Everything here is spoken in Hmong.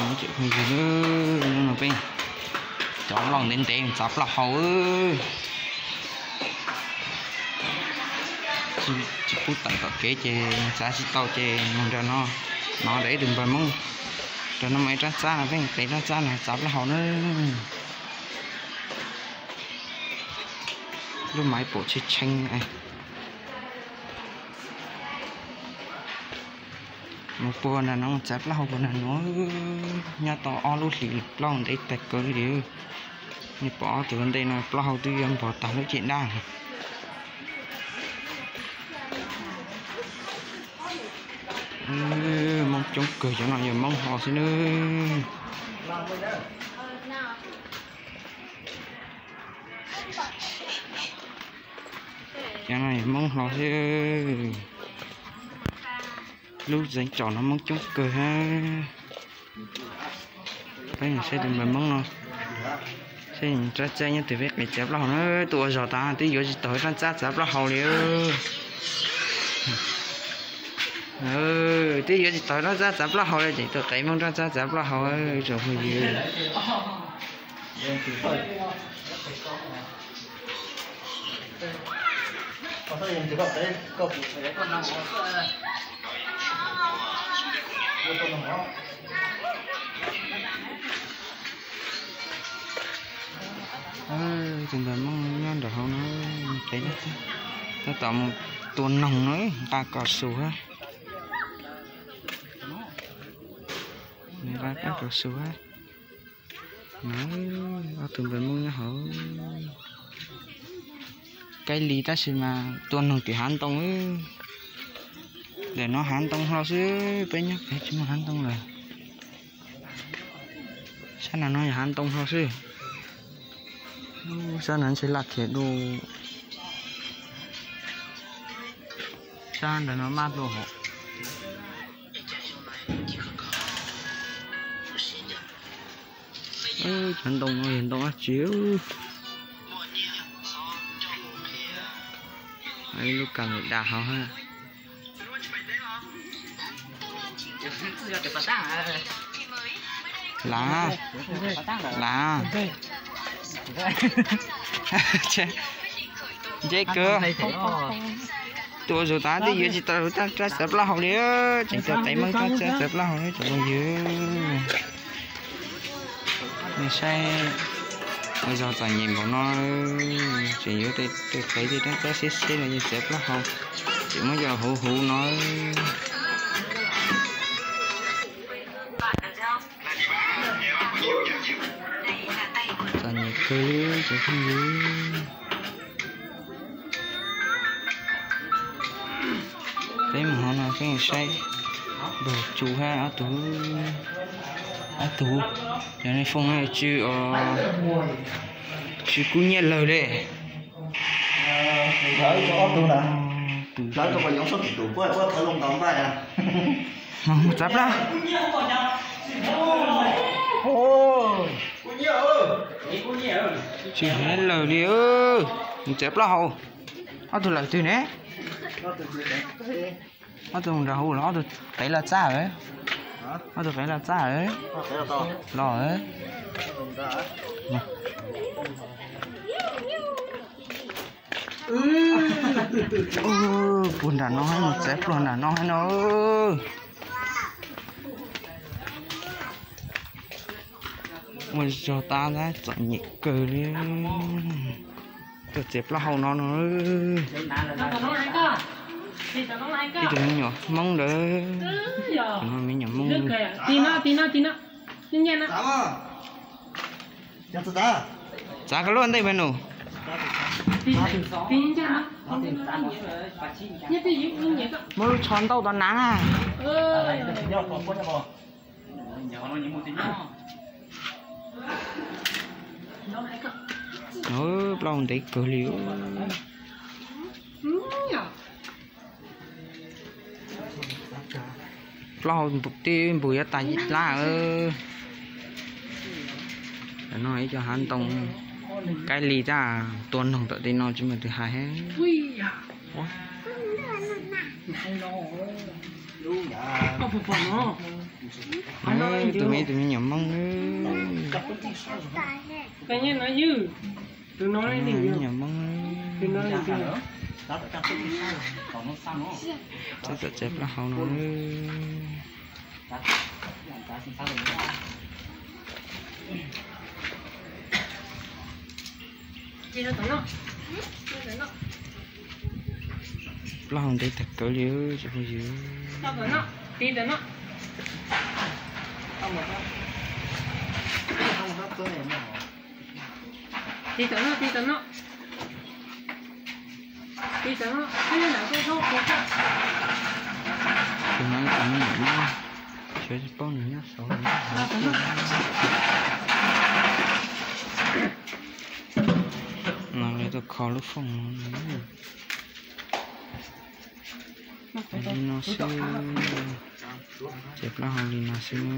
Phooj ywg, hnub no peb cov plaub hau ntev ntev txav plaub hau. Tsis pub tawm tom kev ces txav tsis tau ces mus nrog no, no ntawm ib tug npawg Hmoob, nrog no mas ib rab txab no, peb qiv rab txab no txav plaub hau na. Lub mas pom tshee tshee. Mus puag nram no, txav plaub hau puag nram no, nyob tau ob lub hlis plaub hau ntev tag kawg li. Nej pom ob tug ua ntej no plaub hau twb yuav npog tag lub caj dab. Hmoob coob kawg, cov no yog Hmoob hlo xwb nawb. Cov no yog Hmoob hlo xwb. Lub zeeg tsom no Hmoob coob kawg. Peb saib tus npawg Hmoob no, saib rab txab nyob twg peb qiv txav plaub hau na. Tus ua zog tas twb yuav tsis tau rab txab txav plaub hau li. Twb yuav tsis tau rab txab txav plaub hau li ces tus qiv Hmoob rab txab txav plaub hau tsoom phooj ywg. Tus npawg Hmoob nyob nram hauv no, tab tom mus tua noog no, nqa kom su hab. Nqa kom su hab. Ob tug npawg Hmoob nyob hauv. Kaij li tab sis mas tua noog tim hav ntoo. Ntawm no hav ntoo hlo xwb, peb nyob pem tsis muaj hav ntoo lawm. Sab nram no yog hav ntoo hlo xwb. Sab nrad ntshe laj khiav dua. Sab nrad no maj dua hov. Cov ntoo no yog ntoo dab tsi? Ib lub kas mus da hauv hab. Lav, lav. Ntse kawg. Tus ua zog tas twb yuav tsis tau rab txav plaub hau li, tseem tuaj qiv Hmoob rab txav txav plaub hau li tsoom phooj ywg. Nej saib, ua zog txom nyem npaum no, tseem yuav tuaj qiv tej rab txav siab siab los yog txav plaub hau, tseem muab coj los huv huv no. Txom nyem kawg li tsoom phooj ywg. Peb mus hauv no peb saib npawg Tsu hab ob tug, ob tug, cov nej fooj no tsw, tsw kub nyiab lawg li. Mus txav plaub. Tsw nyiab lawg li. Mus txav plaub hau. Ob tug lawm twg ne? Ob tug nrog hu los ob tug qiv los txaj lawm. Ob tug qiv los txaj lawm. Los. Puag nram no, mus txav plaub hau nram no hab no. Ua zog tas txom nyem kawg li. Tuaj txiav plaub hau no no. Ib tug me nyuam Hmoob ntawd. Me nyuam Hmoob. Txav koj lub ua ntej me nus. Muab lub tsho ntaub tau nav na. Plaub hau ntev kawg li. Plaub hau tej npus yuav tag ib lab. Tam no ib co hav ntoo, kaib li tab tua noog tom tej no tsis muaj twg hais. Tus me tus me nyuam Hmoob, tus me nyuam Hmoob, tab tom txiav plaub hau no. Plaub hau ntev tag kawg li tsoom phooj ywg. Tus no ib tug me nyuam Hmoob, xyov tsis paub nws nyob saud los nyob hauv. No lawv tuaj kho lub fooj no. Li no xwb, ces plaub hau li no xwb.